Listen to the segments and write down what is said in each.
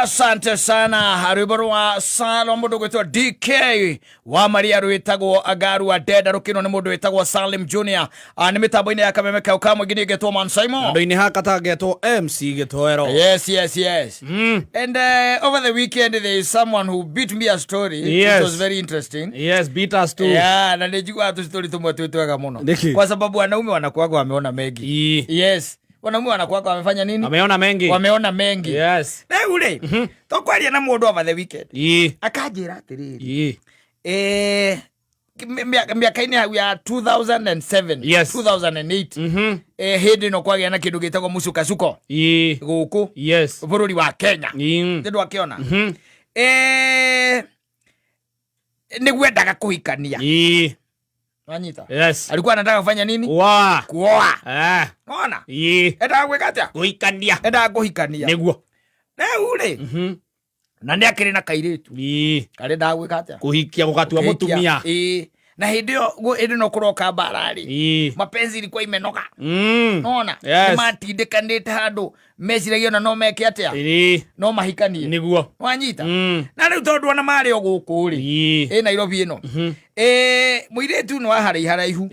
Asante sana. Rwimbo rwa Salo mundu gwitwo DK wa Maria rwitagwo Agaru Adenda rukinwo ni mundu witagwo Salim Junior. Nĩ mitambo-inĩ ya kameme kau ka mũingĩ niĩ ngetwo Man Simon. Andå-inä hakatangetwo MC Gĩtoero. Yes. And over the weekend there is someone who beat me a story. It was very interesting. Yes, beat us too. Yeah, na nĩ njiguaga tũcitori tũmwe twĩ twega mũno. Nĩkĩ? Kwa sababu wanaume wanakuwaga wameona mengi. Yes. Wanaume wanakuwaga wamefanya nini? Ameona mengi. Wameona mengi. Rĩu rĩ, tũkwaria na mũndũ over the weekend. Akanjĩra atĩrĩrĩ. Eh, mĩaka-inĩ hau ya 2007, 2008, hĩndĩ ĩno kwagĩa na kĩndũ gĩtagwo mũcukasuko gũkũ bũrũri wa Kenya. Nĩ ndwakĩona. Nĩguo endaga kũhikania. Wanyita? Yes. Alikuwa anataka kufanya nini? Kuoa. Kuoa. Ona? Endaga gwĩka atĩa? Kũhikania. Endaga kũhikania. Nĩguo. Rĩu rĩ, na nĩ akĩrĩ na kairĩtu karendaga gwĩka atĩa? Kũhikia gũgatua Kũhikia. mũtumia. Ĩĩ. Na hĩndĩ ĩyo hĩndĩ ĩno kũroka mbara rĩ, mapenzi ilikuwa imenoga. Nona? Nĩmatindĩkanĩte handũ meciragia ona no meke atĩa? No mahikanie. Nĩguo. Wanyita? Na rĩu tondũ ona marĩ o gũkũ rĩ, ĩ Nairobi ĩno. Mũirĩtu nĩ wa haraihu haraihu.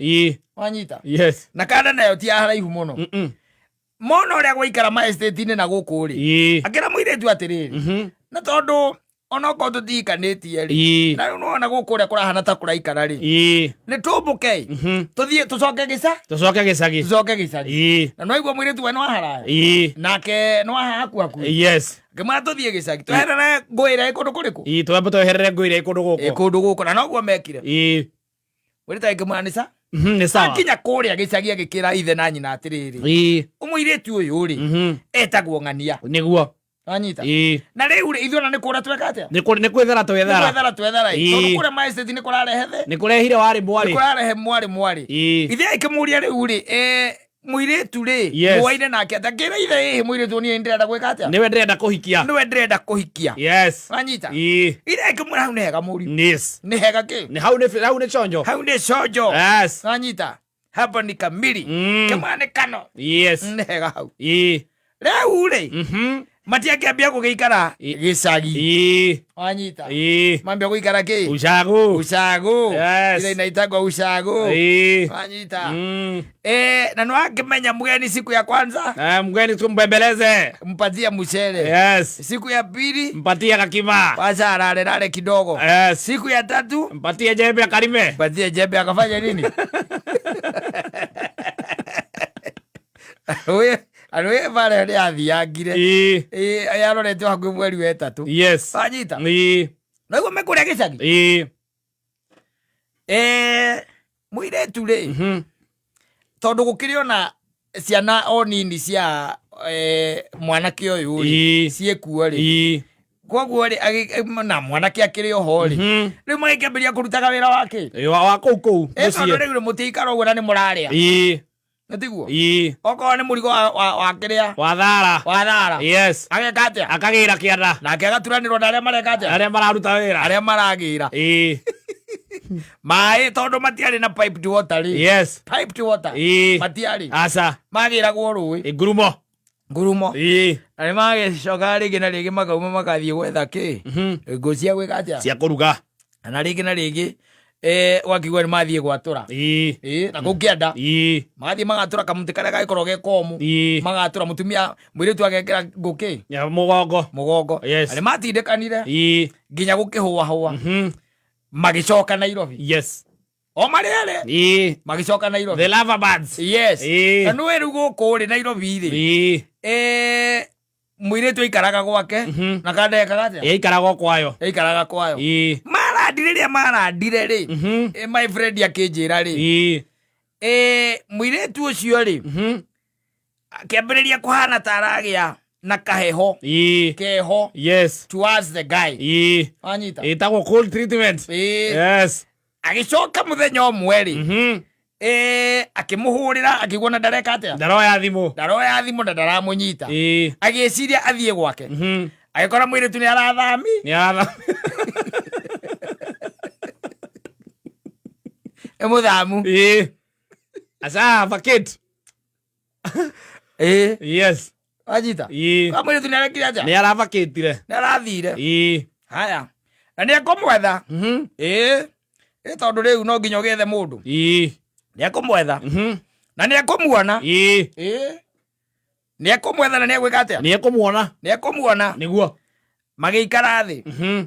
Wanyita? Yes. Na kanda nayo ti ya haraihu mũno. Mona ũrĩa gwaikara ma estate-inĩ na gũkũ rĩ, akĩra mũirĩtu atĩrĩrĩ, na tondũ onokorwo tũtihikanĩtie rĩ, na rĩu nĩwona gũkũ ũrĩa kũrahana ta kũraikara rĩ, nĩ tũmbũke tũthiĩ tũcoke gĩca, Tũcoke gĩcagi. Tũcoke gĩcagi. Na nĩwaigua mũirĩtu we nĩ wa haraya, nake nĩ wa haha hakuhĩ hakuhĩ. Ngĩmwĩra tũthiĩ gĩcagi tweherere ngũĩ ĩrĩa ĩ kũndũ kũrĩkũ? Twambe tweherere ngũĩ ĩrĩa ĩ kũndũ ĩ gũkũ. Kũndũ gũkũ, na noguo mekire. Mũirĩtu agĩkĩmwĩra nĩ sa Nĩ sawa. Akinya kũrĩa gĩcagi agĩkĩra ithe na nyina atĩrĩrĩ, mũirĩtu ũyũ rĩ, etagwo ng'ania. Nĩguo. Wanyita? Na rĩu rĩ, ithuĩ ona nĩ kũra tweka atĩa? Nĩ gwĩthara twethara. Nĩ gwethara twethara ĩ. Tondũ kũrĩa ma estate nĩ kũrarehe thĩ. Nĩ kũrehire warĩ mwarĩ. Nĩ kũrarehe mwarĩ mwarĩ. Ithe akĩmũria rĩu rĩ, mũirĩtu rĩ, mũaine nake atĩa? Ngĩra ithe ĩhĩ mũirĩtu niĩ ndĩrenda gwĩka atĩa? Nĩwe ndĩrenda kũhikia. Nĩwe ndĩrenda kũhikia. Wanyita? Ithe akĩmwĩra hau nĩ hega mũriũ. Nĩ hega kĩ? Nĩ hau nĩ hau nĩ chonjo. Hau nĩ conjo. Wanyita? Hapo ni kamili. Kĩmwanĩkano. Nĩ hega hau. Rĩu rĩ, matiakĩambia gũgĩikara gĩcagi. Wanyita? Mambia gũikara kĩ? Ucagu. Ucagu. Yes. Ile inaitagwa ucagu. Wanyita? Na nĩwakĩmenya mgeni siku ya kwanza Mgeni tumbembeleze. Mpatie mchele. Siku ya pili Mpatie kakima. Wacha alale lale kidogo. Siku ya tatu Mpatie jembe akarime. Mpatie jembe akafanya nini? Arũĩ bara ĩyo nĩyathiangire. Yaroretwo hakuhĩ mweri wa ĩtatũ. Wanyita? Naguo mekũrĩa gĩcagi. Mũirĩtu rĩ, tondũ gũkĩrĩ ona ciana o nini cia mwanake ũyũ rĩ, ciĩkuo rĩ, koguo rĩ na mwanake akĩrĩ oho rĩ, rĩu magĩkĩambĩrĩria kũrutaga wĩra wake Wa kũu kũu tondũ mũciĩ. Rĩu rĩ mũtiikara ũguo na nĩ mũrarĩa. Nĩ tiguo? Okorwo nĩ mũrigo wa kĩrĩa wa thara. Wa thara. Ageka atĩa? Akagĩra kĩanda. Nake agaturanĩrwo na arĩa mareka atĩa? Arĩa mararuta wĩra. Arĩa maragĩra. Maĩ tondũ matiarĩ na piped water rĩ. Piped water. Matiarĩ. Aca. Magĩragwo rũĩ. Ngurumo. Ngurumo. Na nĩ magĩcokaga rĩngĩ na rĩngĩ makauma magathiĩ gwetha kĩ? Ngũ cia gwĩka atĩa? Cia kũruga. Na rĩngĩ na rĩngĩ ũgakĩigua nĩ mathiĩ gwatũra. Na kũu kĩanda. Magathiĩ magatũra kamũtĩ karĩa gagĩkoragwo ge komũ. Magatũra mũtumia mũirĩtu agekĩra ngũ kĩ? Ya mũgongo. Mũgongo. Na nĩ matindĩkanire nginya gũkĩhũahũa. Magĩcoka Nairobi. O marĩ erĩ. Magĩcoka Nairobi. The lover birds. Yes. Na nĩũĩ rĩu gũkũ rĩ Nairobi rĩ. Mũirĩtu aikaraga gwake na kanda ekaga atĩa? Ĩikaraga o kwayo. Aikaraga kwayo. Marandi rĩrĩa marandire rĩ, my friend akĩnjĩra rĩ, mũirĩtu ũcio rĩ, akĩambĩrĩria kũhana ta aragĩa na kaheho keho towards the guy. Wanyita? Ĩtagwo cold treatment. Agĩcoka mũthenya ũmwe rĩ, akĩmũhũrĩra akĩigua na ndareka atĩa? Ndaroya thimũ. Ndaroya thimũ na ndaramũnyita. Agĩciria athiĩ gwake, agĩkora mũirĩtu nĩ arathami. Nĩ aratha. Nĩ mũthamu. Asa vacate. Wanyita? Wanyita? Ĩĩ. Kwa mũirĩtu nĩ arekire atĩa? Nĩ aravakĩtire. Nĩ arathire. Ĩĩ. Haya. Na nĩ ekũmwetha. Mhm. Ĩĩ. Ĩ tondũ rĩu no nginya ũgĩethe mũndũ. Ĩĩ. Nĩ ekũmwetha. Mhm. Na nĩ ekũmuona. Ĩĩ. Ĩĩ. Nĩ ekũmwetha na nĩ egwĩka atĩa? Nĩ ekũmuona. Nĩ ekũmuona. Nĩguo. Magĩikara thĩ. Mhm.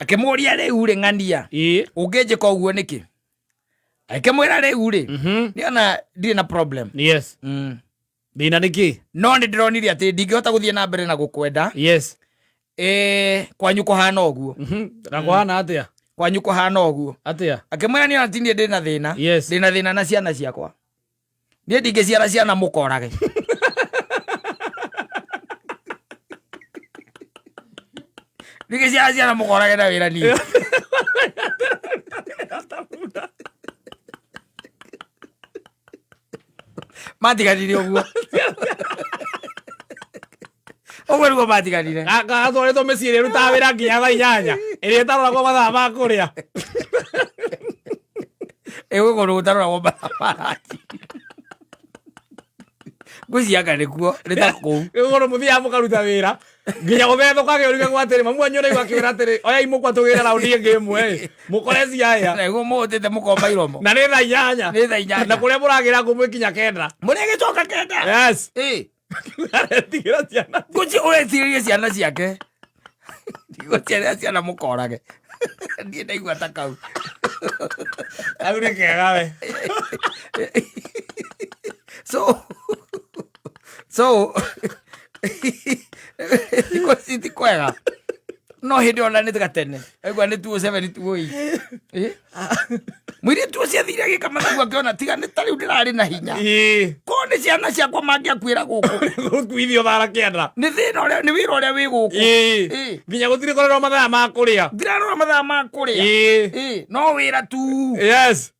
Akĩmũria rĩu rĩ ng'ania. Ĩĩ. Ũngĩnjĩka ũguo nĩkĩ? Akĩmwĩra rĩu rĩ. Mhm. Nĩona ndirĩ na problem. Yes. Mm. Thĩna nĩ kĩ? No nĩ ndĩronire atĩ ndingĩhota gũthiĩ na mbere na gũkwenda. Yes. Ĩĩ kwanyu kũhana ũguo. Mhm. Na kũhana atĩa? Kwanyu kũhana ũguo. Atĩa? Akĩmwĩra niĩ ona ti niĩ ndĩna thĩna. Yes. Ndĩna thĩna na ciana ciakwa. Niĩ ndingĩciara ciana mũkorage. Ndingĩciara ciana mũkorage na wĩra niĩ. Matiganire ũguo. Ũguo nĩguo matiganire. Gatwarĩtwo mĩciĩ ĩrĩa ĩrutaga wĩra nginya thaa inyanya ĩrĩa ĩtaroragwo mathaa ma kũrĩa. Ĩgũkũndũ gũtaroragwo mathaa. Ngwĩciria nĩkuo nĩ ta kũu. Gũkũ mũthiaga mũkaruta wĩra nginya gũthethũkage ũrigagwo atĩrĩ mamu wanyu ũraigua akĩwĩra atĩrĩ oyai mũkwa tũgĩre raundi ĩngĩ ĩmwe ĩ mũkore ciaya Nĩguo mũhũtĩte mũkomba iromo. Na nĩ thaa inyanya. Nĩ thaa inyanya. Na kũrĩa mũragĩra ngũ mwĩ 9. Mũrĩgĩcoka 9. Yes. Ĩ. Aretigĩra ciana. Ngũci ũretirĩrie ciana ciake. Ndigũciarĩra ciana mũkorage. Niĩ ndaigua ta kau. Kau nĩ kega we. So thikũ ici ti kwega. No hĩndĩ ona nĩ gatene. Aigua nĩ 2007 2008. Mũirĩtu ũcio athire agĩka mathabu akĩona tiga nĩ ta rĩu ndĩrarĩ na hinya. Ĩĩ. Korwo nĩ ciana ciakwa mangĩakuĩra gũkũ. Gũkuithio thara 9. Nĩ thĩna ũrĩa nĩ wĩra ũrĩa wĩ gũkũ. Ĩĩ. Ĩĩ. Nginya gũtirĩ kũrorwo mathaa ma kũrĩa. Ndirarora mathaa ma kũrĩa. Ĩĩ. Ĩĩ, no wĩra tu. Yes.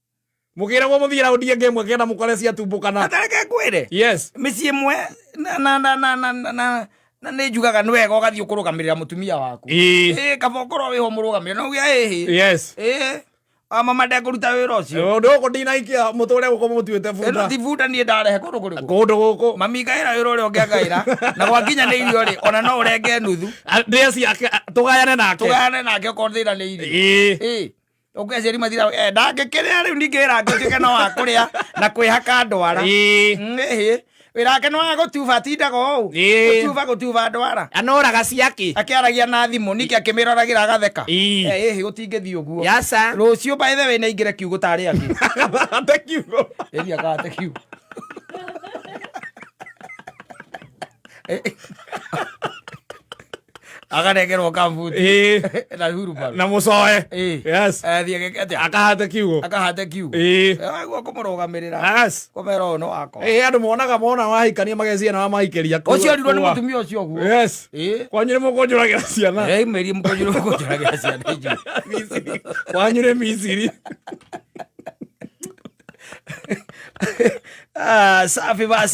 Mũkĩragwo mũthiĩ raundi ĩngĩ ĩmwe 9 mũkore ciatumbũkana. Atareke ngwĩre. Yes. Mĩciĩ ĩmwe na na na na na na na na nĩ njugaga nĩ wega ũgathiĩ ũkũrũgamĩrĩra mũtumia waku. Ĩĩ. Ĩĩ, kaba ũkorwo wĩho mũrũgamĩrĩra no uge ĩhĩ. Yes. Ĩĩ, wa mama ndekũruta wĩra ũcio. Ũndũ gũkũ ndinaikia mũtũre gũkũ mũtuĩte Ĩno bunda. ti bunda niĩ ndarehe kũndũ kũrĩkũ. Kũndũ gũkũ. Mami ngaĩra wĩra ũrĩa ũngĩ angaĩra na gwakinya nĩ irio rĩ ona no ũrenge nuthu. Ndĩe ciake tũgayane nake. Tũgayane nake okorwo thĩna nĩ irio. Ĩĩ. Ĩĩ. Ũkĩ aciari mathira ndangĩkĩrĩa rĩu ningĩ wĩra ngĩtuĩke no wa kũrĩa na kwĩhaka ndwara. Ĩĩ. Ĩhĩ. Wĩra wake nĩ wa gũtuba atindaga ũũ. Ĩĩ. Gũtuba gũtuba ndwara. Anoraga ciake. Akĩaragia na thimũ ningĩ akĩmĩroragĩra agatheka. Ĩĩ. Ĩhĩ gũtingĩthiĩ ũguo. Yaca. Rũciũ by the way nĩ aingĩre kiugũ tarĩ angĩ. Akahate kiugo. Ĩthi akahate kiugũ. Akarengerwo kambuti. Ĩĩ. Na hurumbaru. Na mũcoe. Ĩĩ. Yes. Athiĩ agĩke atĩa? Akahate kiugo. Akahate kiugũ. Ĩĩ. Aguo kũmũrũgamĩrĩra. Yes. Kũmera ũyũ nĩ wakwa. Ĩĩ andũ monaga mona wahikania magecia na wamahikĩria. Ũcio orirwo nĩ mũtumia ũcio ũguo. Yes. Ĩĩ. Kwanyu nĩ mũkũnjũragĩra ciana. Ĩĩ mĩri mũkũnjũragĩra mũkũnjũragĩra ciana ithuĩ. Misiri. Kwanyu nĩ Misiri. Ah, safi basi.